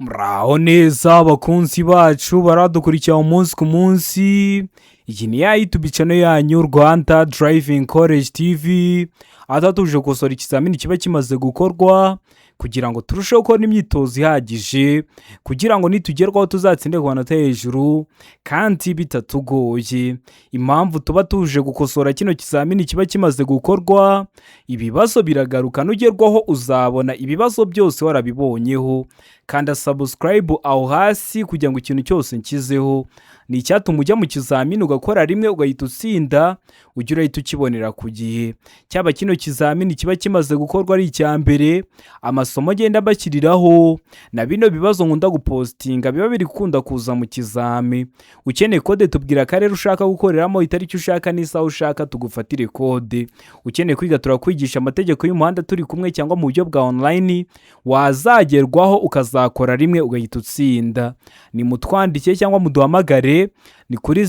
Muraho neza abakunzi bacu baradukurikira umunsi ku munsi, iyi ni ya YouTube channel yanyu Rwanda Driving College TV, aho tuje gukosora ikizamini kiba kimaze gukorwa kugira ngo turusheho kubona imyitozo ihagije, kugira ngo nitugerwaho tuzatsinde ku manota hejuru kandi bitatugoye. Impamvu tuba tuje gukosora kino kizamini kiba kimaze gukorwa, ibibazo biragaruka, nugerwaho uzabona ibibazo byose warabibonyeho. Kanda subscribe aho hasi kugira ngo ikintu cyose nshyizeho ni icyatuma ujya mu kizamini ugakora rimwe ugahita utsinda, ujye urahita ukibonera ku gihe. Cyaba kino kizamini kiba kimaze gukorwa ari icya mbere, amasomo agenda mbashyiriraho na bino bibazo nkunda gupostinga biba biri gukunda kuza mu kizami. Ukeneye kode, tubwira akarere ushaka gukoreramo, itariki ushaka n'isaha ushaka, tugufatire kode. Ukeneye kwiga, turakwigisha amategeko y'umuhanda turi kumwe cyangwa mu buryo bwa online, wazagerwaho ukazakora rimwe ugahita utsinda. Ni mutwandikiye cyangwa muduhamagare, ni kuri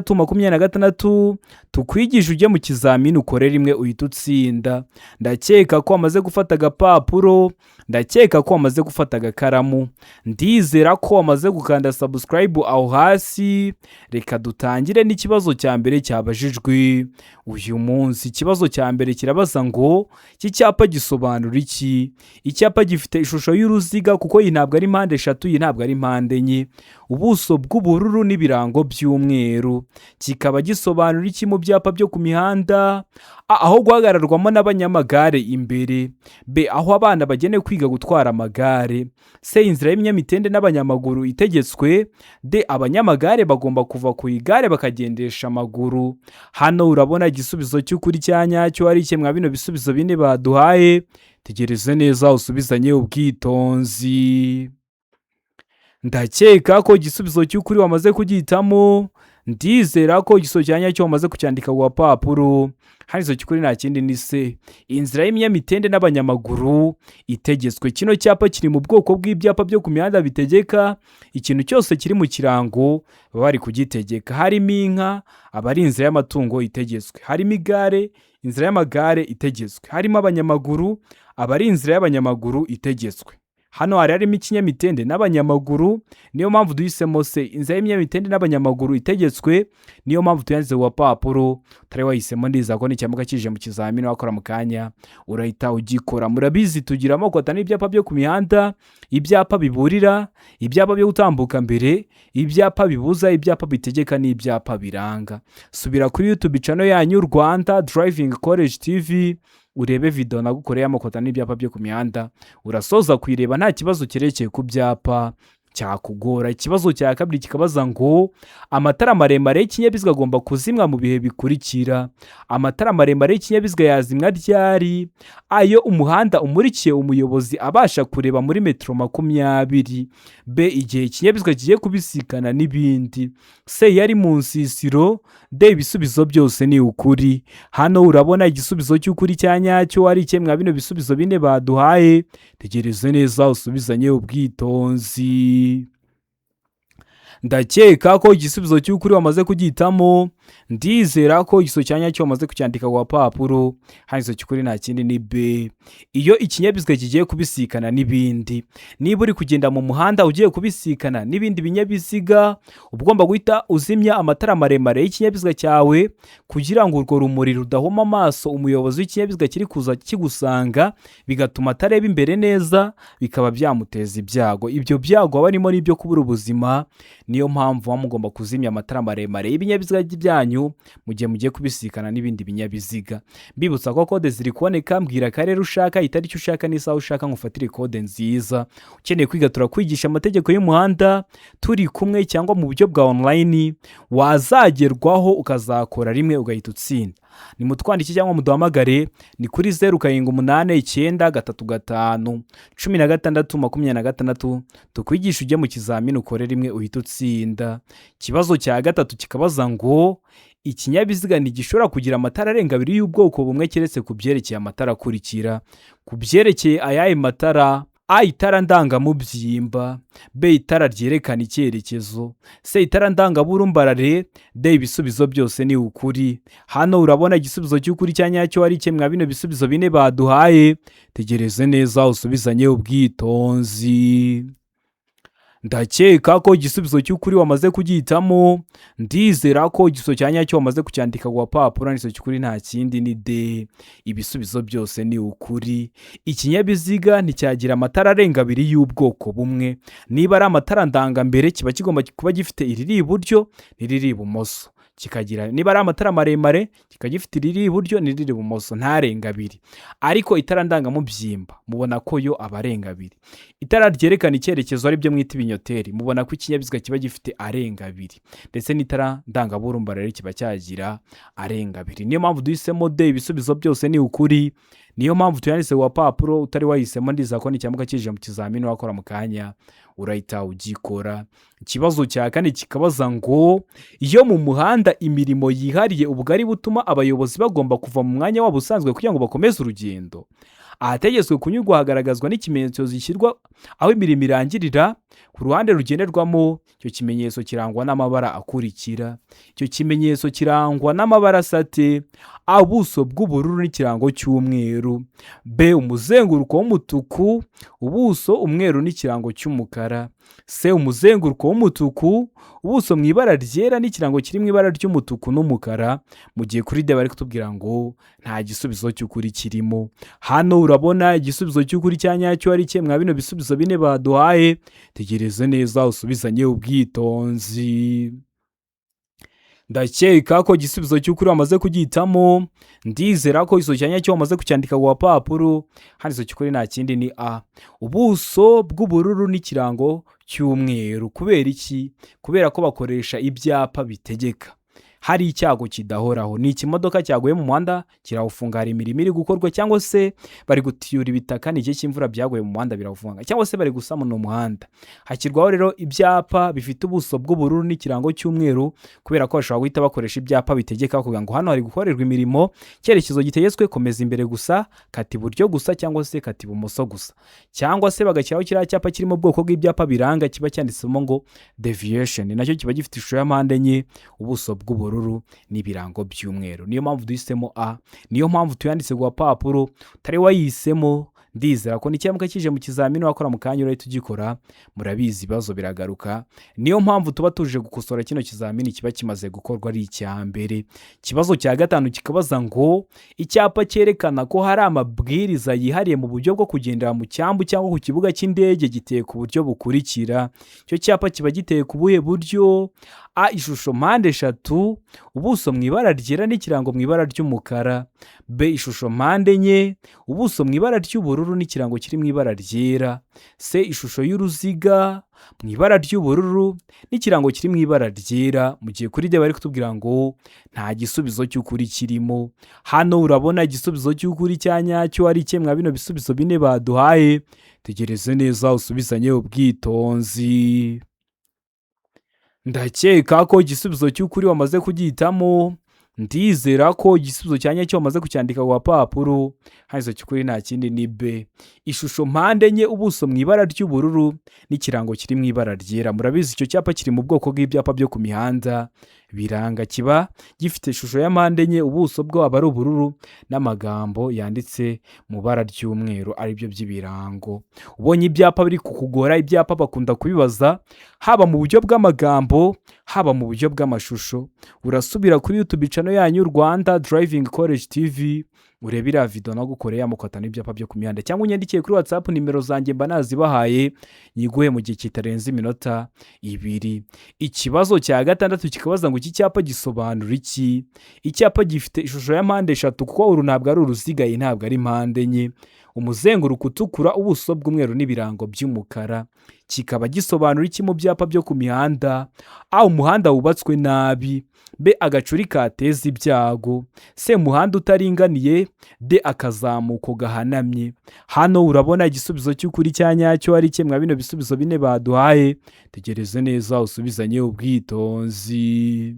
0789351626, tukwigishe ujye mu kizamini ukore rimwe uhita utsinda. Ndakeka ko wamaze gufata agapapuro, ndakeka ko wamaze gufata agakaramu, ndizera ko wamaze gukanda subscribe aho hasi. Reka dutangire n'ikibazo cya mbere cyabajijwe uyu munsi. Ikibazo cya mbere kirabaza ngo: iki cyapa gisobanura iki? Icyapa gifite ishusho y'uruziga, kuko iyi ntabwo ari mpande eshatu, iyi ntabwo ari mpande enye, ubuso bw'ubururu n'ibirango by'umweru, kikaba gisobanura iki mu byapa byo ku mihanda? A, aho guhagararwamo n'abanyamagare imbere; B, aho abana bagenewe kwiga gutwara amagare; C, inzira y'ibinyamitende n'abanyamaguru itegetswe; D, abanyamagare bagomba kuva ku igare bakagendesha amaguru. Hano urabona igisubizo cy'ukuri cya nyacyo ari iki mwa bino bisubizo bine baduhaye? Tegereze neza usubizanye ubwitonzi. Ndakeka ko igisubizo cy'ukuri wamaze kugihitamo, ndizera ko igisubizo cya nyacyo wamaze kucyandika ku gapapuro. Hano igisubizo cy'ukuri nta kindi, ni C, inzira y'ibinyamitende n'abanyamaguru itegetswe. Kino cyapa kiri mu bwoko bw'ibyapa byo ku mihanda bitegeka. Ikintu cyose kiri mu kirango baba bari kugitegeka. Harimo inka, aba ari inzira y'amatungo itegetswe; harimo igare, inzira y'amagare itegetswe; harimo abanyamaguru, aba ari inzira y'abanyamaguru itegetswe. Hano hari harimo ikinyamitende n'abanyamaguru, niyo mpamvu duhisemo C, inzira y'ibinyamitende n'abanyamaguru itegetswe. Niyo mpamvu tuyanditse ku gapapuro. Utari wahisemo, ndizera ko nicyamuka kije mu kizamini wakora mu kanya urahita ugikora. Murabizi, tugira amoko atanu y'ibyapa byo ku mihanda: ibyapa biburira, ibyapa byo gutambuka mbere, ibyapa bibuza, ibyapa bitegeka n'ibyapa biranga. Subira kuri YouTube channel yanyu Rwanda Driving College TV, urebe video nagukoreye amoko atanu y'ibyapa byo ku mihanda. Urasoza kuyireba nta kibazo cyerekeye ku byapa cyakugora. Ikibazo cya kabiri kikabaza ngo: amatara maremare y'ikinyabiziga agomba kuzimwa mu bihe bikurikira. Amatara maremare y'ikinyabiziga yazimwa ryari? Ayo umuhanda umurikiye umuyobozi abasha kureba muri metero 20; B, igihe ikinyabiziga kigiye kubisikana n'ibindi; C, yari mu nsisiro; D, ibisubizo byose ni ukuri. Hano urabona igisubizo cy'ukuri cya nyacyo ari iki mwa bino bisubizo bine baduhaye? Tegereze neza usubizanye ubwitonzi. Ndakeka ko igisubizo cy'ukuri wamaze kugihitamo, ndizera ko igisubizo cya nyacyo wamaze kucyandika ku gapapuro. Hano igisubizo cy'ukuri nta kindi, ni B, iyo ikinyabiziga kigiye kubisikana n'ibindi. Niba uri kugenda mu muhanda ugiye kubisikana n'ibindi binyabiziga, uba ugomba guhita uzimya amatara maremare y'ikinyabiziga cyawe kugira ngo urwo rumuri rudahuma amaso umuyobozi w'ikinyabiziga kiri kuza kigusanga, bigatuma atareba imbere neza, bikaba byamuteza ibyago. Ibyo byago haba harimo n'ibyo kubura ubuzima. Niyo mpamvu muba mugomba kuzimya amatara maremare y'ibinyabiziga byanyu mu gihe mugiye kubisikana n'ibindi binyabiziga. Mbibutsa ko kode ziri kuboneka. Mbwira akarere ushaka, itariki ushaka n'isaha ushaka, ngufatire kode nziza. Ukeneye kwiga, turakwigisha amategeko y'umuhanda turi kumwe cyangwa mu buryo bwa online, wazagerwaho ukazakora rimwe ugahita utsinda. Ni mutwandike cyangwa muduhamagare, ni kuri 0789351626, tukwigisha ujye mu kizamini ukore rimwe uhite utsinda. Ikibazo cya gatatu kikabaza ngo: ikinyabiziga ntigishobora kugira amatara arenga abiri y'ubwoko bumwe keretse ku byerekeye amatara akurikira. Ku byerekeye ayahe matara? A, itara ndangamubyimba; B, itara ryerekana icyerekezo; C, itara ndangaburumbarare; D, ibisubizo byose ni ukuri. Hano urabona igisubizo cy'ukuri cya nyacyo ari kimwe bino bisubizo bine baduhaye. Tegereze neza usubizanye ubwitonzi. Ndakeka ko igisubizo cy'ukuri wamaze kugihitamo. Ndizera ko igisubizo cya nyacyo wamaze kucyandika ku gapapuro. Igisubizo cy'ukuri nta kindi ni D, ibisubizo byose ni ukuri. Ikinyabiziga nticyagira amatara arenga abiri y'ubwoko bumwe. Niba ari amatara ndangambere, kiba kigomba kuba gifite iriri iburyo n'iriri ibumoso, kikagira niba ari amatara maremare, kikaba gifite iriri iburyo n'iriri ibumoso, ntarenga abiri. Ariko itara ndangamubyimba mubona ko yo aba arenga abiri. Itara ryerekana icyerekezo, aribyo mwita ibinyoteri, mubona ko ikinyabiziga kiba gifite arenga abiri. Ndetse n'itara ndangaburumbarare kiba cyagira arenga abiri. Niyo mpamvu duhisemo D, ibisubizo byose ni ukuri. Niyo mpamvu tuyanditse ku gapapuro. Utari wahisemo, ndizera ko nicyamuka kije mu kizamini wakora mu kanya urahita ugikora. Ikibazo cya kane kikabaza ngo: iyo mu muhanda imirimo yihariye ubugari butuma abayobozi bagomba kuva mu mwanya wabo usanzwe kugira ngo bakomeze urugendo, ahategetswe kunyurwa hagaragazwa n'ikimenyetso gishyirwa aho imirimo irangirira ku ruhande rugenderwamo. Icyo kimenyetso kirangwa n'amabara akurikira. Icyo kimenyetso kirangwa n'amabara asate: A, ubuso bw'ubururu n'ikirango cy'umweru; B, umuzenguruko w'umutuku, ubuso umweru n'ikirango cy'umukara; C, umuzenguruko w'umutuku, ubuso mu ibara ryera n'ikirango kiri mu ibara ry'umutuku n'umukara. Mu gihe kuri D bari kutubwira ngo nta gisubizo cy'ukuri kirimo. Hano urabona igisubizo cy'ukuri cya nyacyo ari kimwe bino bisubizo bine baduhaye. Tegereze neza usubizanye ubwitonzi. Ndakeka ko igisubizo cy'ukuri wamaze kugihitamo. Ndizera ko igisubizo cya nyacyo wamaze kucyandika ku gapapuro. Hano igisubizo cy'ukuri nta kindi ni A, ubuso bw'ubururu n'ikirango cy'umweru. Kubera iki? Kubera ko bakoresha ibyapa bitegeka hari icyago kidahoraho. Ni ikimodoka cyaguye mu muhanda kirawufunga, hari imirimo iri gukorwa, cyangwa se bari gutiyura ibitaka, ni igihe cy'imvura, byaguye mu muhanda birawufunga, cyangwa se bari gusamuna umuhanda. Hashyirwaho rero ibyapa bifite ubuso bw'ubururu n'ikirango cy'umweru, kubera ko bashobora guhita bakoresha ibyapa bitegeka kugira ngo hano hari gukorerwa imirimo, icyerekezo gitegetswe komeza imbere gusa, kata iburyo gusa, cyangwa se kata ibumoso gusa. Cyangwa se bagashyiraho kiriya cyapa kiri mu bwoko bw'ibyapa biranga, kiba cyanditsemo ngo deviation, nacyo kiba gifite ishusho ya mpande enye, ubuso bw'ubururu n'ibirango by'umweru. Niyo mpamvu duhisemo A, niyo mpamvu tuyanditse ku gapapuro. Utari wayihisemo, ndizera ko nicyamuka kije mu kizamini wakora mu kanya urahita ugikora. Murabizi, ibibazo biragaruka, niyo mpamvu tuba tuje gukosora kino kizamini kiba kimaze gukorwa ari icya mbere. Ikibazo cya gatanu kikabaza ngo: icyapa cyerekana ko hari amabwiriza yihariye mu buryo bwo kugendera mu cyambu cyangwa ku kibuga cy'indege giteye ku buryo bukurikira. Icyo cyapa kiba giteye ku buhe buryo? A, ishusho mpande eshatu, ubuso mu ibara ryera n'ikirango mu ibara ry'umukara; B, ishusho mpande enye, ubuso mu ibara ry'ubururu n'ikirango kiri mu ibara ryera; C, ishusho y'uruziga mu ibara ry'ubururu n'ikirango kiri mu ibara ryera. Mu gihe kuri D bari kutubwira ngo nta gisubizo cy'ukuri kirimo. Hano urabona igisubizo cy'ukuri cya nyacyo ari kimwe bino bisubizo bine baduhaye. Tegereze neza usubizanye ubwitonzi. Ndakeka ko igisubizo cy'ukuri wamaze kugihitamo. Ndizera ko igisubizo cya nyacyo wamaze kucyandika ku gapapuro. Hano igisubizo cy'ukuri nta kindi ni B, ishusho mpande enye, ubuso mu ibara ry'ubururu n'ikirango kiri mu ibara ryera. Murabizi, icyo cyapa kiri mu bwoko bw'ibyapa byo ku mihanda biranga, kiba gifite ishusho ya mpande enye, ubuso bwo aba ari ubururu n'amagambo yanditse mu ibara ry'umweru, aribyo by'ibirango. Ubonye ibyapa biri kukugora, ibyapa bakunda kubibaza haba mu buryo bw'amagambo, haba mu buryo bw'amashusho, urasubira kuri YouTube channel yanyu Rwanda Driving College TV, urebe iriya video nagukoreye amoko atanu y'ibyapa byo ku mihanda, cyangwa unyandikiye kuri WhatsApp, nimero zanjye mba nazibahaye, nyiguhe mu gihe kitarenze iminota 2. Ikibazo cya gatandatu kikabaza ngo: iki cyapa gisobanura iki? Icyapa gifite ishusho ya mpande eshatu, kuko uru ntabwo ari uruziga, iyi ntabwo ari mpande enye, umuzenguruko utukura, ubuso bw'umweru n'ibirango by'umukara, kikaba gisobanura iki mu byapa byo ku mihanda? A, umuhanda wubatswe nabi; B, agacuri kateza ibyago; C, umuhanda utaringaniye; D, akazamuko gahanamye. Hano urabona igisubizo cy'ukuri cya nyacyo ari kimwe bino bisubizo bine baduhaye. Tegereze neza usubizanye ubwitonzi.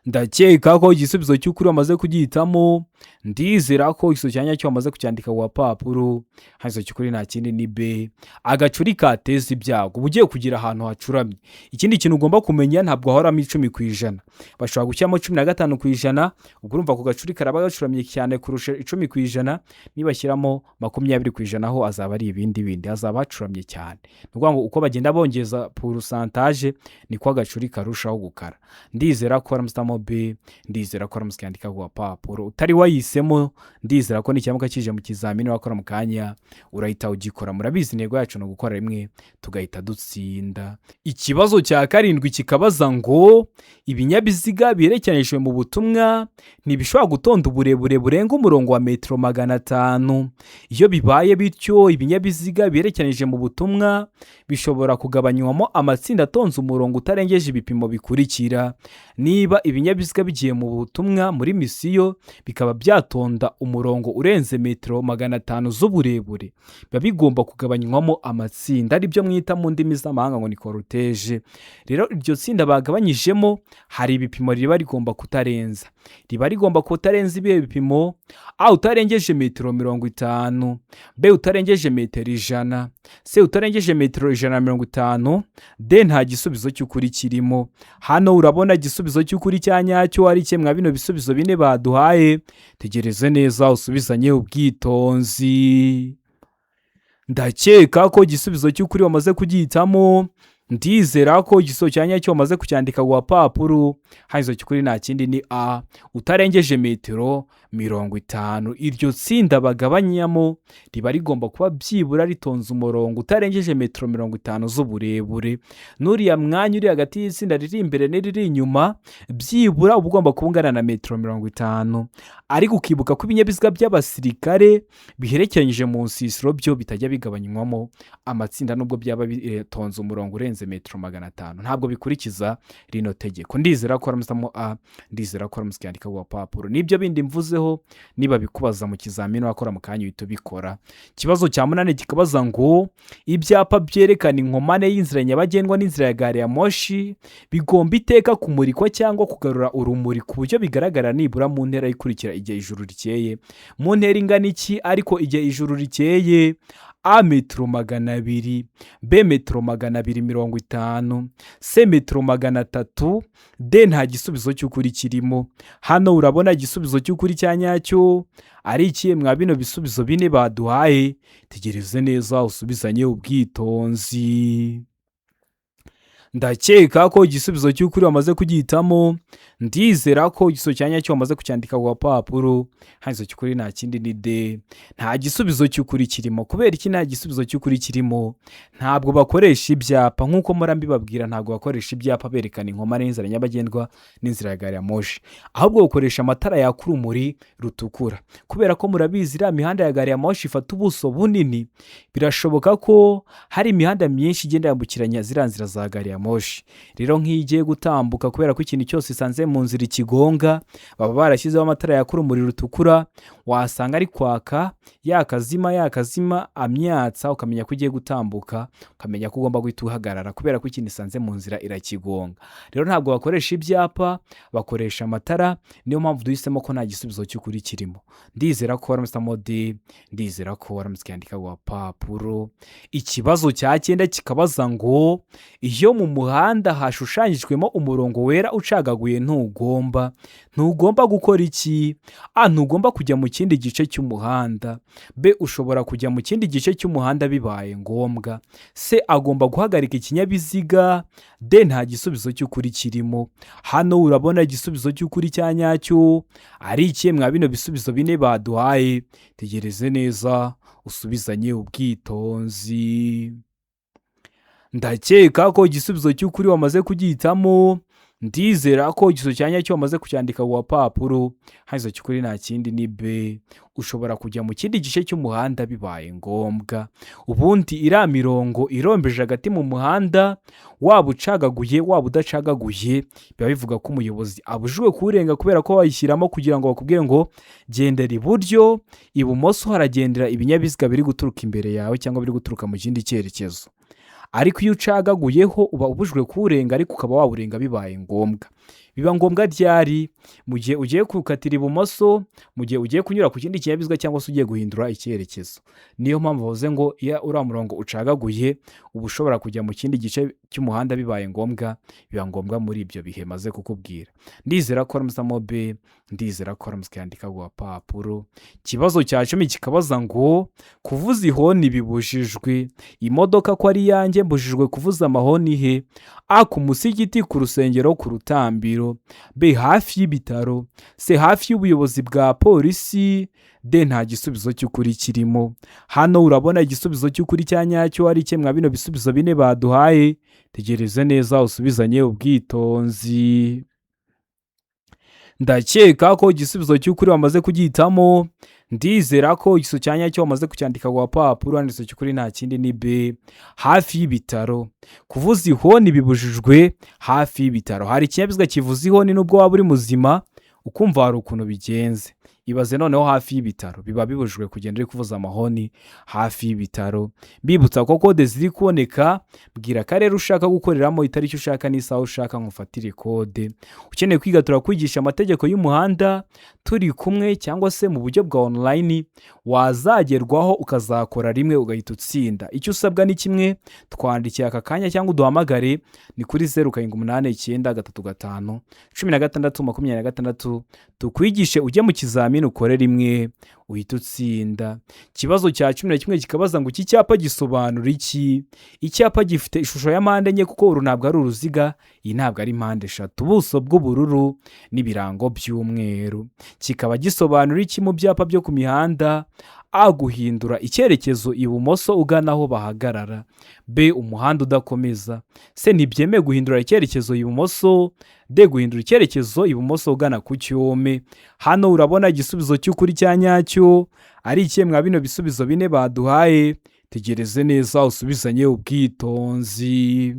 Ndakeka ko igisubizo cy'ukuri wamaze kugihitamo. Ndizera ko igisubizo cya nyacyo wamaze kucyandika ku gapapuro. Hano igisubizo cy'ukuri nta kindi ni B, agacuri kateza ibyago. Uba ugiye kugira ahantu hacuramye. Ikindi kintu ugomba kumenya, ntabwo hahoramo 10%, bashobora gushyiramo 15%. Ubwo urumva ako gacuri karaba gacuramye cyane kurusha 10%. Nibashyiramo 20% ho azaba ari ibindi bindi, hazaba hacuramye cyane. Ni ukuvuga ngo uko bagenda bongeza pourcentage niko agacuri karushaho gukara. Ndizera ko waramusitamo B, ndizera ko waramusi yandika ku gapapuro. Utari wayihisemo, ndizera ko nikiramuka kije mu kizamini wakora mu kanya urahita ugikora. Murabizi, intego yacu ni ugukora rimwe tugahita dutsinda. Ikibazo cya karindwi kikabaza ngo ibinyabiziga biherekeranyijwe mu butumwa ntibishobora gutonda uburebure burenga umurongo wa metero 500. Iyo bibaye bityo, ibinyabiziga biherekeranyije mu butumwa bishobora kugabanywamo amatsinda atonze umurongo utarengeje ibipimo bikurikira. Niba ibinyabiziga bigiye mu butumwa muri misiyo bikaba byatonda umurongo urenze metero 500 z'uburebure, biba bigomba kugabanywamo amatsinda, aribyo mwita mu ndimi z'amahanga ngo ni cortège. Rero iryo tsinda bagabanyijemo hari ibipimo riba rigomba kutarenza. Riba rigomba kutarenza ibihe bipimo? A, utarengeje metero 50; B, utarengeje metero 100; C, utarengeje metero 150; D, nta gisubizo cy'ukuri kirimo. Hano urabona igisubizo cy'ukuri cya nyacyo ari kimwe bino bisubizo bine baduhaye. Tegereze neza usubizanye ubwitonzi. Ndakeka ko igisubizo cy'ukuri wamaze kugihitamo. Ndizera ko igisubizo cya nyacyo wamaze kucyandika ku gapapuro. Hano igisubizo cy'ukuri nta kindi ni A, utarengeje metero 50. Iryo tsinda bagabanyamo riba rigomba kuba byibura ritonze umurongo utarengeje metero 50 z'uburebure. N'uriya mwanya uri hagati y'itsinda riri imbere n'iriri inyuma byibura uba ugomba kuba ungana na metero 50. Ariko ukibuka ko ibinyabiziga by'abasirikare biherekeranyije mu nsisiro byo bitajya bigabanywamo amatsinda, nubwo byaba bitonze umurongo urenze metero 500, ntabwo bikurikiza rino tegeko. Ndizera ko waramusamo A, ndizera ko waramusi yandika ku gapapuro. N'ibyo bindi mvuzeho, niba bikubaza mu kizamini wakora mu kanya uhita ubikora. Ikibazo cya munani kikabaza ngo ibyapa byerekana inkomane y'inzira nyabagendwa n'inzira ya gari ya moshi bigomba iteka kumurikwa cyangwa kugarura urumuri ku buryo bigaragara nibura mu ntera ikurikira igihe ijuru rikeye. Mu ntera ingana iki ariko igihe ijuru rikeye? A, metero 200; B, metero 250; C, metero 300; D, nta gisubizo cy'ukuri kirimo. Hano urabona igisubizo cy'ukuri cya nyacyo ari ikihe mwa bino bisubizo bine baduhaye? Tegereze neza usubizanye ubwitonzi. Ndakeka ko igisubizo cy'ukuri wamaze kugihitamo. Ndizera ko igisubizo cya nyacyo wamaze kucyandika ku gapapuro. Hano igisubizo cy'ukuri nta kindi ni D, nta gisubizo cy'ukuri kirimo. Kubera iki nta gisubizo cy'ukuri kirimo? Ntabwo bakoresha ibyapa nk'uko mpora mbibabwira. Ntabwo bakoresha ibyapa berekana inkomane y'inzira nyabagendwa n'inzira ya gari ya moshi, ahubwo bakoresha amatara yaka urumuri rutukura. Kubera ko murabizi, iriya mihanda ya gari ya moshi ifata ubuso bunini, birashoboka ko hari imihanda myinshi igenda yambukiranya ziriya nzira za gari ya moshi. Rero nk'iyo igiye gutambuka, kubera ko ikintu cyose isanze mu nzira ikigonga, baba barashyizeho amatara yaka urumuri rutukura. Wasanga ari kwaka yakazima yakazima amyatsa, ukamenya ko ugiye gutambuka, ukamenya ko ugomba guhita uhagarara, kubera ko ikintu isanze mu nzira irakigonga. Rero ntabwo bakoresha ibyapa, bakoresha amatara. Niyo mpamvu duhisemo ko nta gisubizo cy'ukuri kirimo. Ndizera ko waramusamo D, ndizera ko waramutse ukiyandika ku gapapuro. Ikibazo cya cyenda kikabaza ngo iyo mu muhanda hashushanyijwemo umurongo wera ucagaguye, ntugomba gukora iki? A, ntugomba kujya mu kindi gice cy'umuhanda; B, ushobora kujya mu kindi gice cy'umuhanda bibaye ngombwa; C, agomba guhagarika ikinyabiziga; D, nta gisubizo cy'ukuri kirimo. Hano urabona igisubizo cy'ukuri cya nyacyo ari ikihe mwa bino bisubizo bine baduhaye? Tegereze neza usubizanye ubwitonzi. Ndakeka ko igisubizo cy'ukuri wamaze kugihitamo. Ndizera ko igisubizo cya nyacyo wamaze kucyandika ku gapapuro. Hano igisubizo cy'ukuri nta kindi ni B, ushobora kujya mu kindi gice cy'umuhanda bibaye ngombwa. Ubundi iriya mirongo irombeje hagati mu muhanda, waba ucagaguye waba udacagaguye, biba bivuga ko umuyobozi abujijwe kuwurenga, kubera ko bayishyiramo kugira ngo bakubwire ngo gendera iburyo, ibumoso haragendera ibinyabiziga biri guturuka imbere yawe cyangwa biri guturuka mu kindi cyerekezo. Ariko iyo ucagaguyeho uba ubujijwe kuwurenga, ariko ukaba wawurenga bibaye ngombwa. Biba ngombwa ryari? Mu gihe ugiye gukatira ibumoso, mu gihe ugiye kunyura ku kindi kinyabiziga, cyangwa se ugiye guhindura icyerekezo. Niyo mpamvu bavuze ngo iyo uriya murongo ucagaguye, uba ushobora kujya mu kindi gice cy'umuhanda bibaye ngombwa. Biba ngombwa muri ibyo bihe maze kukubwira. Ndizera ko waramutse B, ndizera ko waramutse yandika ku gapapuro. Ikibazo cya 10 kikabaza ngo kuvuza ihoni bibujijwe. Imodoka ko ari iyanjye, mbujijwe kuvuza amahoni he? A, ku musigiti, ku rusengero, ku rutambiro. B, hafi y'ibitaro. C, hafi y'ubuyobozi bwa polisi. D, nta gisubizo cy'ukuri kirimo. Hano urabona igisubizo cy'ukuri cya nyacyo ari kimwe bino bisubizo bine baduhaye. Tegereze neza usubizanye ubwitonzi. Ndakeka ko igisubizo cy'ukuri wamaze kugihitamo. Ndizera ko igisubizo cya nyacyo wamaze kucyandika ku gapapuro. Handitse cy'ukuri nta kindi ni B, hafi y'ibitaro. Kuvuza ihoni bibujijwe hafi y'ibitaro. Hari ikinyabiziga kivuza ihoni, nubwo waba uri muzima ukumva hari ukuntu bigenze. Ibaze noneho hafi y'ibitaro. Biba bibujijwe kugenda uri kuvuza amahoni hafi y'ibitaro. Mbibutsa ko kode ziri kuboneka. Bwira akarere ushaka gukoreramo, itariki ushaka n'isaha ushaka, nkufatire kode. Ukeneye kwiga, turakwigisha amategeko y'umuhanda turi kumwe cyangwa se mu buryo bwa online, wazagerwaho ukazakora rimwe ugahita utsinda. Icyo usabwa ni kimwe: twandikiye aka kanya cyangwa uduhamagare, ni kuri 0789351626, tukwigishe ujye mu kizamini ukore rimwe uhita utsinda. Ikibazo cya 11 kikabaza ngo iki cyapa gisobanura iki? Icyapa gifite ishusho ya mpande enye, kuko uru ntabwo ari uruziga, iyi ntabwo ari mpande eshatu, ubuso bw'ubururu n'ibirango by'umweru. Kikaba gisobanura iki mu byapa byo ku mihanda? A, guhindura icyerekezo ibumoso ugana aho bahagarara. B, umuhanda udakomeza. C, ntibyemewe guhindura icyerekezo ibumoso. D, guhindura icyerekezo ibumoso ugana ku cyome. Hano urabona igisubizo cy'ukuri cya nyacyo ari ikihe mwa bino bisubizo bine baduhaye? Tegereze neza usubizanye ubwitonzi.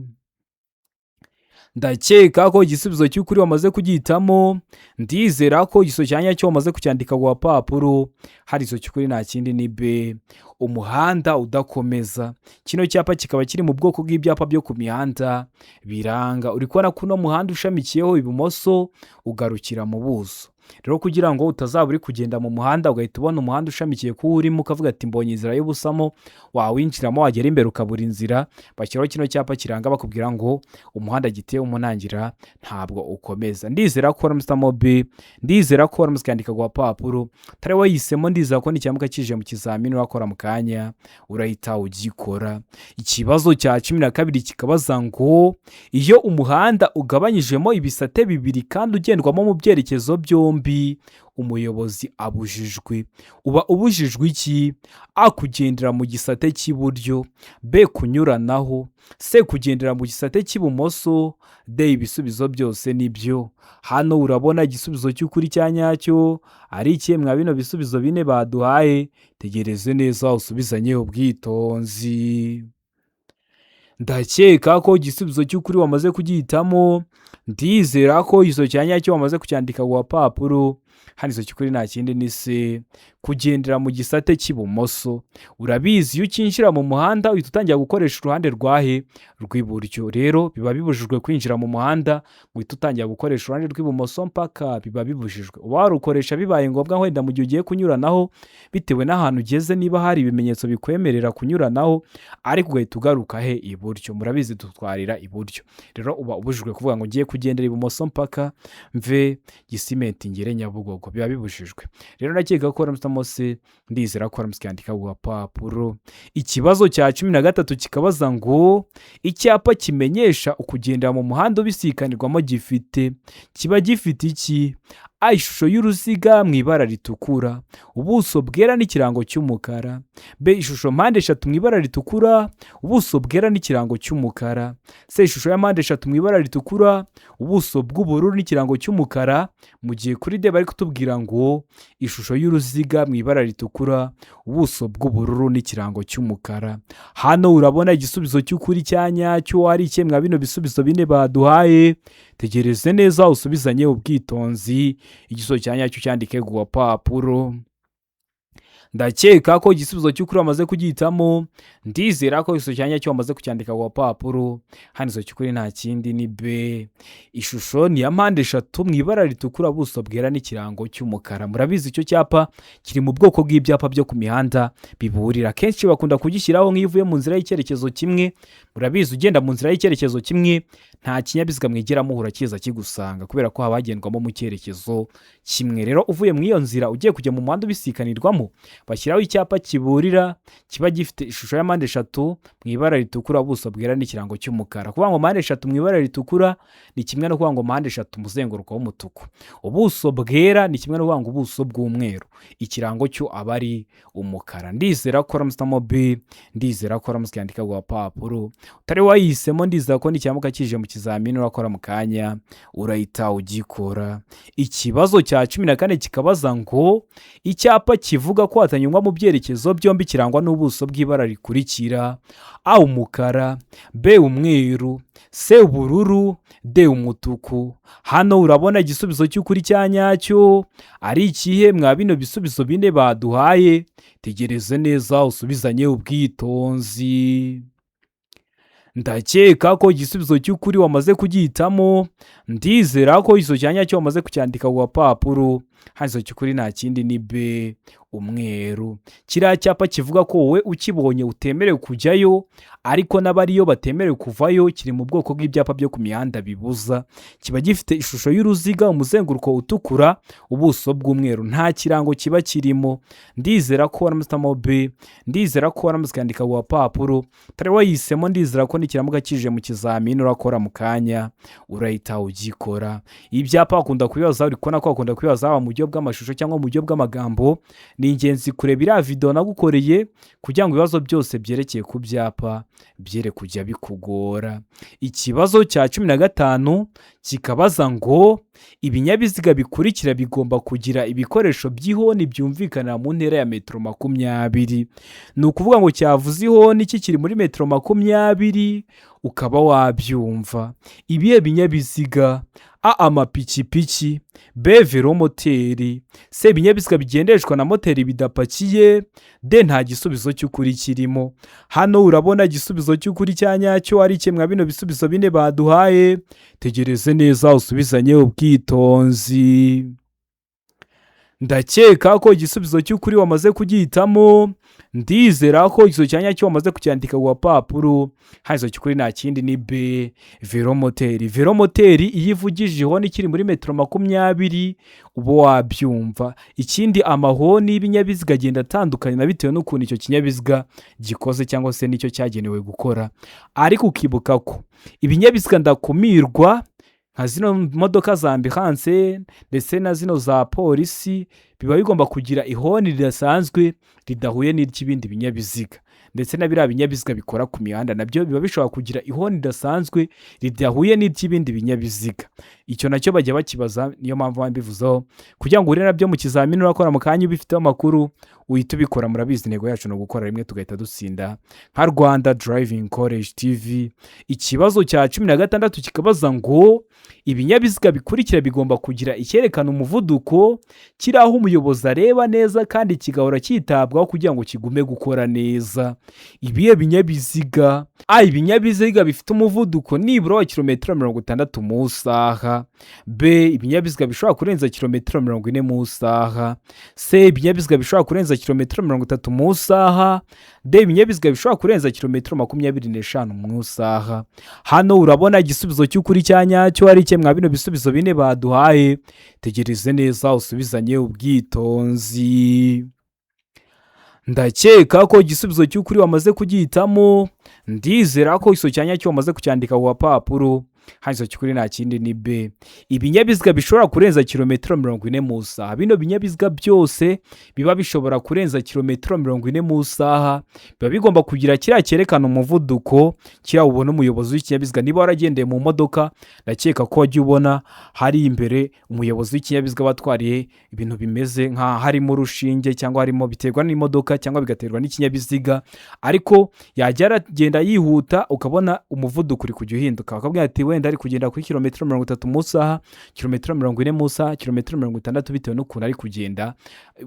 Ndakeka ko igisubizo cy'ukuri wamaze kugihitamo. Ndizera ko igisubizo cya nyacyo wamaze kucyandika ku gapapuro. Hari igisubizo cy'ukuri nta kindi ni B, umuhanda udakomeza. Kino cyapa kikaba kiri mu bwoko bw'ibyapa byo ku mihanda biranga. Uri kubona ko uno muhanda ushamikiyeho ibumoso ugarukira mu buso. Rero kugira ngo utazaba uri kugenda mu muhanda ugahita ubona umuhanda ushamikiye kuwo urimo, ukavuga ati mbonye inzira y'ubusamo, wawinjiramo wagera imbere ukabura inzira, bashyiraho kino cyapa kiranga, bakubwira ngo umuhanda giteye umunangira ntabwo ukomeza. Ndizera ko waramutse B, ndizera ko waramutse ukandika ku gapapuro. Utari wayihisemo, ndizera ko nicyamuka kije mu kizamini urakora mu kanya urahita ugikora. Ikibazo cya 12 kikabaza ngo iyo umuhanda ugabanyijemo ibisate bibiri kandi ugendwamo mu byerekezo byombi, umuyobozi abujijwe, uba ubujijwe iki? A, kugendera mu gisate cy'iburyo. B, kunyuranaho. C, kugendera mu gisate cy'ibumoso. D, ibisubizo byose ni byo. Hano urabona igisubizo cy'ukuri cya nyacyo ari ikihe mwa bino bisubizo bine baduhaye? Tegereze neza usubizanye ubwitonzi. Ndakeka ko igisubizo cy'ukuri wamaze kugihitamo. Ndizera ko igisubizo cya nyacyo wamaze kucyandika ku gapapuro. Hano igisubizo cy'ukuri nta kindi ni C, kugendera mu gisate cy'ibumoso. Urabizi, iyo ukinjira mu muhanda uhita utangira gukoresha uruhande rwahe? Rw'iburyo. Rero biba bibujijwe kwinjira mu muhanda ngo uhite utangira gukoresha uruhande rw'ibumoso mpaka, biba bibujijwe. Uba warukoresha bibaye ngombwa, wenda mu gihe ugiye kunyuranaho, bitewe n'ahantu ugeze, niba hari ibimenyetso bikwemerera kunyuranaho, ariko ugahita ugaruka he? Iburyo. Murabizi dutwarira iburyo. Rero uba ubujijwe kuvuga ngo ngiye kugendera ibumoso mpaka mve Gisimenti ngere Nyabugogo, biba bibujijwe. Rero ndakeka ko waramutse se, ndizera ko waramutse ukandika ku gapapuro. Ikibazo cya 13 kikabaza ngo icyapa kimenyesha ukugendera mu muhanda ubisikanirwamo gifite, kiba gifite iki? A, ishusho y'uruziga mu ibara ritukura, ubuso bwera n'ikirango cy'umukara. B, ishusho mpande eshatu mu ibara ritukura, ubuso bwera n'ikirango cy'umukara. C, ishusho ya mpande eshatu mu ibara ritukura, ubuso bw'ubururu n'ikirango cy'umukara. Mu gihe kuri D bari kutubwira ngo ishusho y'uruziga mu ibara ritukura, ubuso bw'ubururu n'ikirango cy'umukara. Hano urabona igisubizo cy'ukuri cya nyacyo ari ikihe mwa bino bisubizo bine baduhaye? Tegereze neza usubizanye ubwitonzi, igisubizo cya nyacyo cyandike ku gapapuro. Ndakeka ko igisubizo cy'ukuri wamaze kugihitamo. Ndizera ko igisubizo cya nyacyo wamaze kucyandika ku gapapuro. Hano igisubizo cy'ukuri nta kindi ni B. Ishusho ni iya mpande eshatu mu ibara ritukura, ubuso bwera n'ikirango cy'umukara. Murabizi, icyo cyapa kiri mu bwoko bw'ibyapa byo ku mihanda biburira. Akenshi bakunda kugishyiraho nk'iyo uvuye mu nzira y'icyerekezo kimwe. Murabizi, ugenda mu nzira y'icyerekezo kimwe nta kinyabiziga mwigera muhura kiza kigusanga, kubera ko haba hagendwamo mu cyerekezo kimwe. Rero uvuye mu iyo nzira ugiye kujya mu muhanda ubisikanirwamo, bashyiraho icyapa kiburira kiba gifite ishusho ya mpande eshatu mu ibara ritukura, ubuso bwera n'ikirango cy'umukara. Kuvuga ngo mpande eshatu mu ibara ritukura ni kimwe no kuvuga ngo mpande eshatu umuzenguruko w'umutuku. Ubuso bwera ni kimwe no kuvuga ngo ubuso bw'umweru. Ikirango cyo aba ari umukara. Ndizera ko uramusitamo B. Ndizera ko uramutse yandika ku gapapuro. Utari wayihisemo, ndizera ko nikiramuka kije mu kizamini urakora mu kanya urahita ugikora. Ikibazo cya 14 kikabaza ngo: icyapa kivuga ko hatanyurwa mu byerekezo byombi kirangwa n'ubuso bw'ibara rikurikira: A umukara, B umweru, C ubururu, D umutuku. Hano urabona igisubizo cy'ukuri cya nyacyo ari ikihe mwa bino bisubizo bine baduhaye? Tegereze neza, usubizanye ubwitonzi. Ndakeka ko igisubizo cy'ukuri wamaze kugihitamo. Ndizera ko igisubizo cya nyacyo wamaze kucyandika ku gapapuro. Hano igisubizo cy'ukuri nta kindi ni B, umweru. Kiriya cyapa kivuga ko wowe ukibonye utemerewe kujyayo, ariko n'abariyo batemerewe kuvayo, kiri mu bwoko bw'ibyapa byo ku mihanda bibuza. Kiba gifite ishusho y'uruziga, umuzenguruko utukura, ubuso bw'umweru. Nta kirango kiba kirimo. Ndizera ko waramutse B. Ndizera ko waramutse ukandika ku gapapuro. Utari wayihisemo, ndizera ko nikiramuka kije mu kizamini urakora mu kanya urahita ugikora. Ibyapa bakunda kubibaza, uri kubona ko bakunda kubibaza haba mu buryo bw'amashusho cyangwa mu buryo bw'amagambo. Ni ingenzi kureba iriya videwo nagukoreye kugira ngo ibibazo byose byerekeye ku byapa byere kujya bikugora. Ikibazo cya 15 kikabaza ngo: ibinyabiziga bikurikira bigomba kugira ibikoresho by'ihoni byumvikanira mu ntera ya metero 20. Ni ukuvuga ngo cyavuze ihoni kikiri muri metero 20 ukaba wabyumva. Ibihe binyabiziga? A amapikipiki, B velomoteri, C ibinyabiziga bigendeshwa na moteri bidapakiye, D nta gisubizo cy'ukuri kirimo. Hano urabona igisubizo cy'ukuri cya nyacyo ari kimwe bino bisubizo bine baduhaye? Tegereze neza, usubizanye ubwitonzi. Ndakeka ko igisubizo cy'ukuri wamaze kugihitamo. Ndizera ko igisubizo cya nyacyo wamaze kucyandika ku gapapuro. Hano igisubizo cy'ukuri nta kindi ni B, velomoteri. Velomoteri iyo ivugije ihoni ikiri muri metero 20 uba wabyumva. Ikindi, amahoni y'ibinyabiziga agenda atandukanye na bitewe n'ukuntu icyo kinyabiziga gikoze cyangwa se n'icyo cyagenewe gukora. Ariko ukibuka ko ibinyabiziga ndakumirwa nka zino modoka za ambulance ndetse na zino za polisi biba bigomba kugira ihoni ridasanzwe ridahuye n'iry'ibindi binyabiziga. Ndetse na biriya binyabiziga bikora ku mihanda nabyo biba bishobora kugira ihoni ridasanzwe ridahuye n'iry'ibindi binyabiziga. Icyo nacyo bajya bakibaza, niyo mpamvu mbivuzeho kugira ngo uhure nabyo mu kizamini urakora mu kanya ubifiteho amakuru uhita ubikora. Murabizi, intego yacu ni ugukora rimwe tugahita dutsinda nka Rwanda Driving College TV. Ikibazo cya 16 kikabaza ngo: ibinyabiziga bikurikira bigomba kugira icyerekana umuvuduko kiri aho umuyobozi areba neza kandi kigahora cyitabwaho kugira ngo kigume gukora neza. Ibihe binyabiziga? A ibinyabiziga bifite umuvuduko nibura wa kilometero 60 mu isaha, B ibinyabiziga bishobora kurenza kilometero 40 mu isaha, C ibinyabiziga bishobora kurenza kilometero 30 mu isaha, D ibinyabiziga bishobora kurenza kilometero 25 mu isaha. Hano urabona igisubizo cy'ukuri cya nyacyo ari kimwe bino bisubizo bine baduhaye? Tegereze neza, usubizanye ubwitonzi. Ndakeka ko igisubizo cy'ukuri wamaze kugihitamo. Ndizera ko igisubizo cya nyacyo wamaze kucyandika ku gapapuro. Hano igisubizo cy'ukuri nta kindi ni B, ibinyabiziga bishobora kurenza kilometero 40 mu isaha. Bino binyabiziga byose biba bishobora kurenza kilometero 40 mu isaha biba bigomba kugira kiriya cyerekana umuvuduko, kiriya ubona umuyobozi w'ikinyabiziga. Niba waragendeye mu modoka, ndakeka ko wajya ubona hari imbere umuyobozi w'ikinyabiziga aba atwariye ibintu bimeze nka harimo urushinge cyangwa harimo, biterwa n'imodoka cyangwa bigaterwa n'ikinyabiziga, ariko yajya aragenda yihuta ukabona umuvuduko uri kujya uhinduka, bakabwira ati wenda Wenda ari kugenda kuri kilometero 30 mu isaha, kilometero 40 mu isaha, kilometero 60, bitewe n'ukuntu ari kugenda,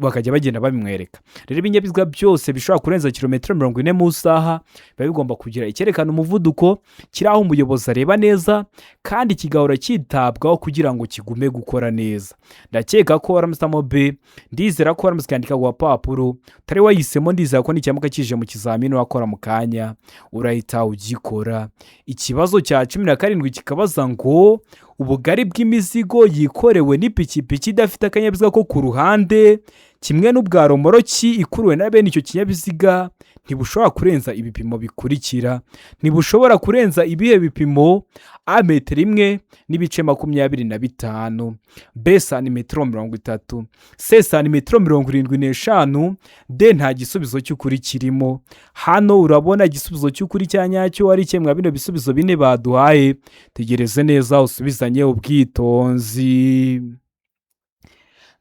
bakajya bagenda babimwereka. Rero ibinyabiziga byose bishobora kurenza kilometero 40 mu isaha biba bigomba kugira icyerekana umuvuduko kiri aho umuyobozi areba neza, kandi kigahora cyitabwaho kugira ngo kigume gukora neza. Ndakeka ko waramusamo B, ndizera ko waramutse ukandika ku gapapuro. Utari wayihisemo, ndizera ko nikiramuka kije mu kizamini wakora mu kanya urahita ugikora. Ikibazo cya 17 kikabaza ngo: ubugari bw'imizigo yikorewe n'ipikipiki idafite akanyabiziga ko ku ruhande kimwe n'ubwa romoroki ikuruwe na bene icyo kinyabiziga ntibushobora kurenza ibipimo bikurikira. Ntibushobora kurenza ibihe bipimo? A, metero 1.25, B, santimetero 30, C, santimetero 75, D, nta gisubizo cy'ukuri kirimo. Hano urabona igisubizo cy'ukuri cya nyacyo ari kimwe bino bisubizo bine baduhaye. Tegereze neza usubizanye ubwitonzi.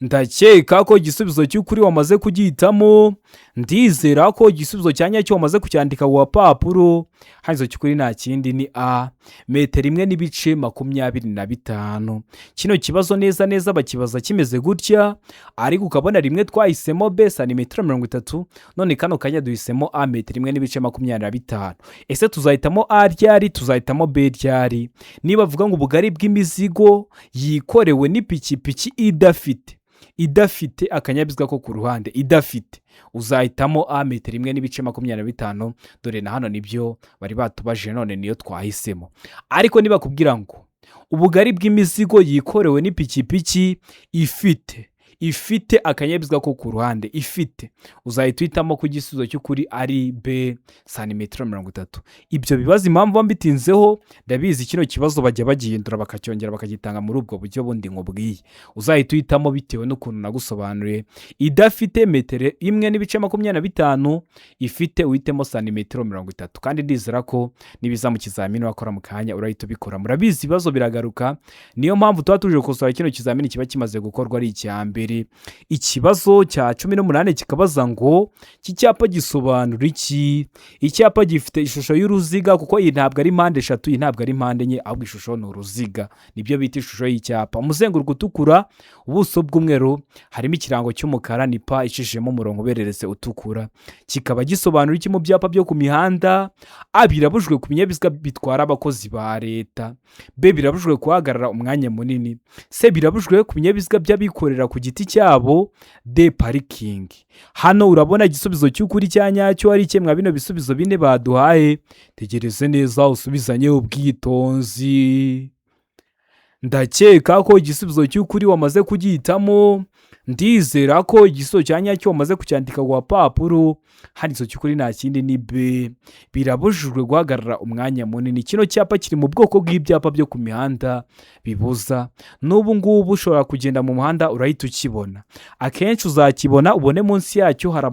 Ndakeka ko igisubizo cy'ukuri wamaze kugihitamo, ndizera ko igisubizo cya nyacyo wamaze kucyandika ku gapapuro. Hano igisubizo cy'ukuri nta kindi ni A, metero 1.25. Kino kibazo neza neza bakibaza kimeze gutya, ariko ukabona rimwe twahisemo B, santimetero 30, none kano kanya duhisemo A, metero 1.25. Ese tuzahitamo A ryari? Tuzahitamo B ryari? Niba bavuga ngo ubugari bw'imizigo yikorewe n'ipikipiki idafite akanyabiziga ko ku ruhande idafite, uzahitamo A, metero 1.25. Dore na hano nibyo bari batubajije, none niyo twahisemo. Ariko nibakubwira ngo ubugari bw'imizigo yikorewe n'ipikipiki ifite akanyabiziga ko ku ruhande ifite, uzahita uhitamo ko igisubizo cy'ukuri ari B, santimetero 30. Ibyo bibazo impamvu mbitinzeho, ndabizi kino kibazo bajya bagihindura, bakacyongera bakagitanga muri ubwo buryo bundi nkubwiye. Uzahita uhitamo bitewe n'ukuntu nagusobanuriye. Idafite metero 1.25, ifite uhitemo santimetero 30. Kandi ndizera ko nibiza mu kizamini wakora mu kanya urahita ubikora. Murabizi, ibibazo biragaruka, niyo mpamvu tuba tuje gukosora kino kizamini kiba kimaze gukorwa ari icya mbere. Ikibazo cya 18 kikabaza ngo: iki cyapa gisobanura iki? Icyapa gifite ishusho y'uruziga, kuko iyi ntabwo ari mpande eshatu, iyi ntabwo ari mpande enye, ahubwo ishusho ni uruziga, nibyo bita ishusho y'icyapa. Umuzenguruko utukura, ubuso bw'umweru, harimo ikirango cy'umukara, ni P icishijemo umurongo ubereretse utukura. Kikaba gisobanura iki mu byapa byo ku mihanda? A, birabujijwe ku binyabiziga bitwara abakozi ba leta, B, birabujijwe guhagarara umwanya munini, C, birabujijwe ku binyabiziga by'abikorera ku giti cyabo, D, parikingi. Hano urabona igisubizo cy'ukuri cya nyacyo ari kimwe bino bisubizo bine baduhaye. Tegereze neza usubizanye ubwitonzi. Ndakeka ko igisubizo cy'ukuri wamaze kugihitamo, ndizera ko igisubizo cya nyacyo wamaze kucyandika ku gapapuro. Hano igisubizo cy'ukuri nta kindi ni B, birabujijwe guhagarara umwanya munini. Kino cyapa kiri mu bwoko bw'ibyapa byo ku mihanda bibuza. N'ubu ngubu ushobora kugenda mu muhanda urahita ukibona. Akenshi uzakibona ubone munsi yacyo hari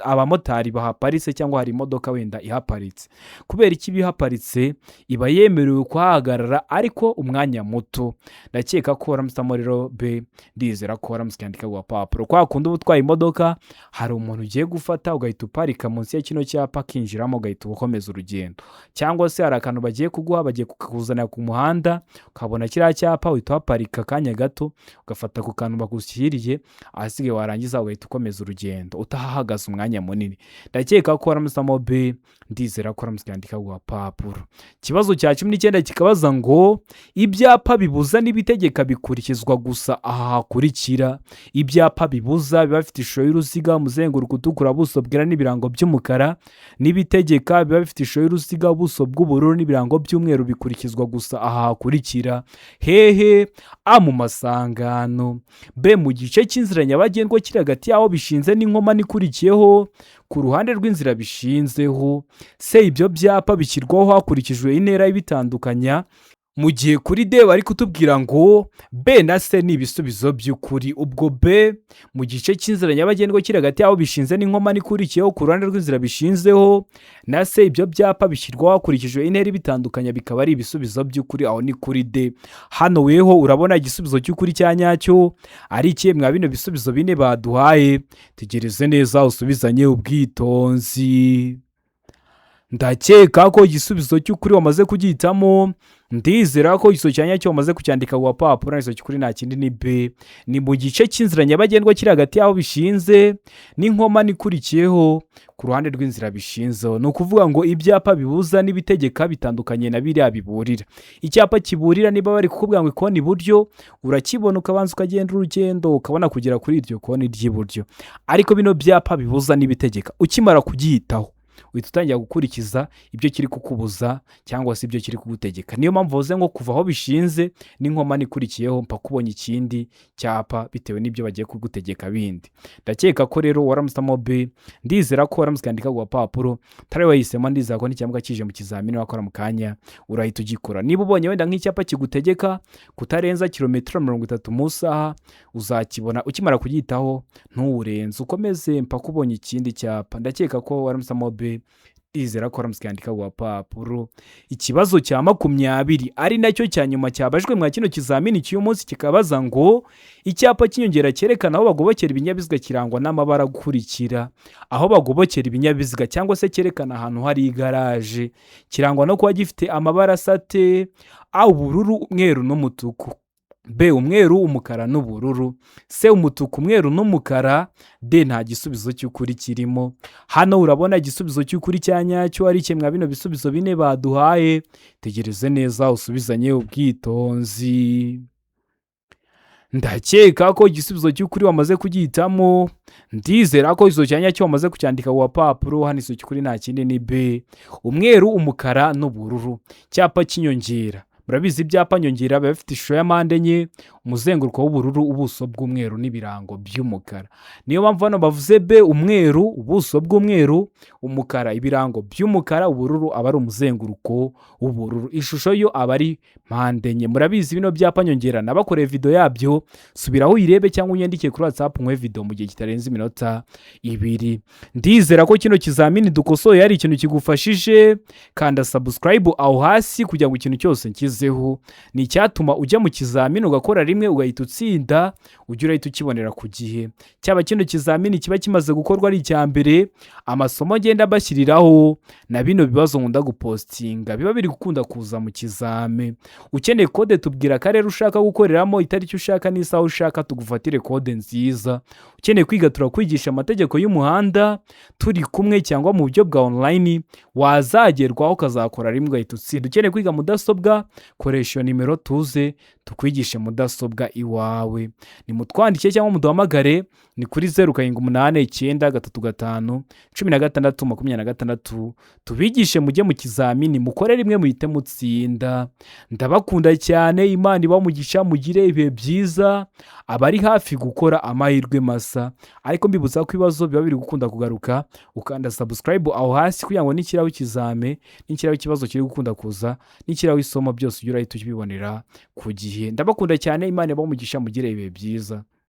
abamotari bahaparitse cyangwa hari imodoka wenda ihaparitse. Kubera iki iba ihaparitse? Iba yemerewe kuhahagarara ariko umwanya muto. Ndakeka ko waramusamo rero B, ndizera ko waramutse ukandika ku gapapuro. Kwa kundi uba utwaye imodoka, hari umuntu ugiye gufata, ugahita uparika munsi ya kino cyapa, akinjiramo, ugahita ukomeza urugendo. Cyangwa se hari akantu bagiye kuguha, bagiye kukuzanira ku muhanda, ukabona kiriya cyapa, uhita uhaparika akanya gato, ugafata ku kantu bagushyiriye, ahasigaye warangiza ugahita ukomeza urugendo utahahagaze umwanya munini. Ndakeka ko waramusamo B, ndizera ko waramutse ukandika ku gapapuro. Ikibazo cya 19 kikabaza ngo: ibyapa bibuza n'ibitegeka bikurikizwa gusa aha hakurikira. Ibyapa bibuza biba bifite ishusho y'uruziga, umuzenguruko utukura, ubuso bwera n'ibirango by'umukara, n'ibitegeka biba bifite ishusho y'uruziga, ubuso bw'ubururu n'ibirango by'umweru bikurikizwa gusa aha hakurikira. Hehe? A, mu masangano, B, mu gice cy'inzira nyabagendwa kiri hagati y'aho bishinze n'inkomane ikurikiyeho ku ruhande rw'inzira bishinzeho, C, ibyo byapa bishyirwaho hakurikijwe intera ibitandukanya. Mu gihe kuri D bari kutubwira ngo B na C ni ibisubizo by'ukuri. Ubwo B, mu gice cy'inzira nyabagendwa kiri hagati y'aho bishinze n'inkomane ikurikiyeho ku ruhande rw'inzira bishinzeho, na C, ibyo byapa bishyirwaho hakurikijwe intera ibitandukanya, bikaba ari ibisubizo by'ukuri. Aho ni kuri D. Hano weho urabona igisubizo cy'ukuri cya nyacyo ari ikihe mwa bino bisubizo bine baduhaye? Tegereze neza usubizanye ubwitonzi. Ndakeka ko igisubizo cy'ukuri wamaze kugihitamo. Ndizera ko igisubizo cya nyacyo wamaze kucyandika ku gapapuro. Igisubizo cy'ukuri nta kindi, ni B. Ni mu gice cy'inzira nyabagendwa kiri hagati y'aho bishinze n'inkomane ikurikiyeho ku ruhande rw'inzira bishinzeho. Ni ukuvuga ngo ibyapa bibuza n'ibitegeka bitandukanye na biriya biburira. Icyapa kiburira, niba bari kukubwira ngo ikoni iburyo, urakibona, ukabanza ukagenda urugendo, ukabona kugera kuri iryo koni ry'iburyo. Ariko bino byapa bibuza n'ibitegeka, ukimara kugihitaho uhita utangira gukurikiza ibyo kiri kukubuza cyangwa se ibyo kiri kugutegeka. Niyo mpamvu bavuze ngo kuva aho bishinze n'inkomane ikurikiyeho mpaka ubonye ikindi cyapa, bitewe n'ibyo bagiye kugutegeka bindi. Ndakeka ko rero waramusamo B. Ndizera ko waramutse ukandika ku gapapuro utari wahisemo. Ndizera ko n'icyambwa kije mu kizamini wakora mu kanya urahita ugikora. Niba ubonye wenda nk'icyapa kigutegeka kutarenza kilometero 30 mu isaha, uzakibona ukimara kugihitaho ntuwurenze, ukomeze mpaka ubonye ikindi cyapa. Ndakeka ko waramusamo B. Ndizera ko waramutse ukandika ku gapapuro. Ikibazo cya 20, ari nacyo cya nyuma cyabajwe mwa kino kizamini cy'uyu munsi, kikabaza ngo: icyapa cy'inyongera cyerekana aho bagobokera ibinyabiziga kirangwa n'amabara akurikira. Aho bagobokera ibinyabiziga cyangwa se cyerekana ahantu hari igaraje kirangwa no kuba gifite amabara asate: A, ubururu, umweru n'umutuku; B, umweru, umukara n'ubururu; C, umutuku, umweru n'umukara; D, nta gisubizo cy'ukuri kirimo. Hano urabona igisubizo cy'ukuri cya nyacyo ari kimwe bino bisubizo bine baduhaye. Tegereze neza, usubizanye ubwitonzi. Ndakeka ko igisubizo cy'ukuri wamaze kugihitamo. Ndizera ko igisubizo cya nyacyo wamaze kucyandika ku gapapuro. Hano igisubizo cy'ukuri nta kindi, ni B, umweru, umukara n'ubururu. Icyapa cy'inyongera, murabizi, ibyapa nyongera biba bifite ishusho ya mpande enye, umuzenguruko w'ubururu, ubuso bw'umweru n'ibirango by'umukara. Niyo mpamvu hano bavuze B, umweru, ubuso bw'umweru, umukara, ibirango by'umukara, ubururu aba ari umuzenguruko w'ubururu, ishusho yo aba ari mpande enye. Murabizi, bino byapa nyongera nabakoreye video yabyo. Subiraho uyirebe cyangwa unyandike kuri WhatsApp nkwe video mu gihe kitarenze iminota 2. Ndizera ko kino kizamini dukosoye hari ikintu kigufashije. Kanda subscribe aho hasi kugira ngo ikintu cyose nshyizeho ni icyatuma ujya mu kizamini ugakora rimwe ugahita utsinda, ujye urahita ukibonera ku gihe. Cyaba kino kizamini kiba kimaze gukorwa ari icya mbere, amasomo ngenda mbashyiriraho na bino bibazo nkunda gupostinga biba biri gukunda kuza mu kizame. Ukeneye kode, tubwira akarere ushaka gukoreramo, itariki ushaka n'isaha ushaka, tugufatire kode nziza. Ukeneye kwiga, turakwigisha amategeko y'umuhanda turi kumwe cyangwa mu buryo bwa online, wazagerwaho ukazakora rimwe ugahita utsinda. Ukeneye kwiga mudasobwa, koresha iyo nimero tuze tukwigishe mudasobwa iwawe. Nimutwandike cyangwa muduhamagare, ni kuri 0789351626, tubigishe mujye mu kizamini mukore rimwe muhite mutsinda. Ndabakunda cyane, Imana ibamugisha, mugire ibihe byiza. Abari hafi gukora, amahirwe masa. Ariko mbibutsa ko ibibazo biba biri gukunda kugaruka, ukanda subscribe aho hasi kugira ngo nikiraho ikizame, nikiraho ikibazo kiri gukunda kuza, nikiraho isomo, byose ujye urahita ubibonera ku gihe. Ndabakunda cyane, Imana ibamugisha, mugire ibihe byiza.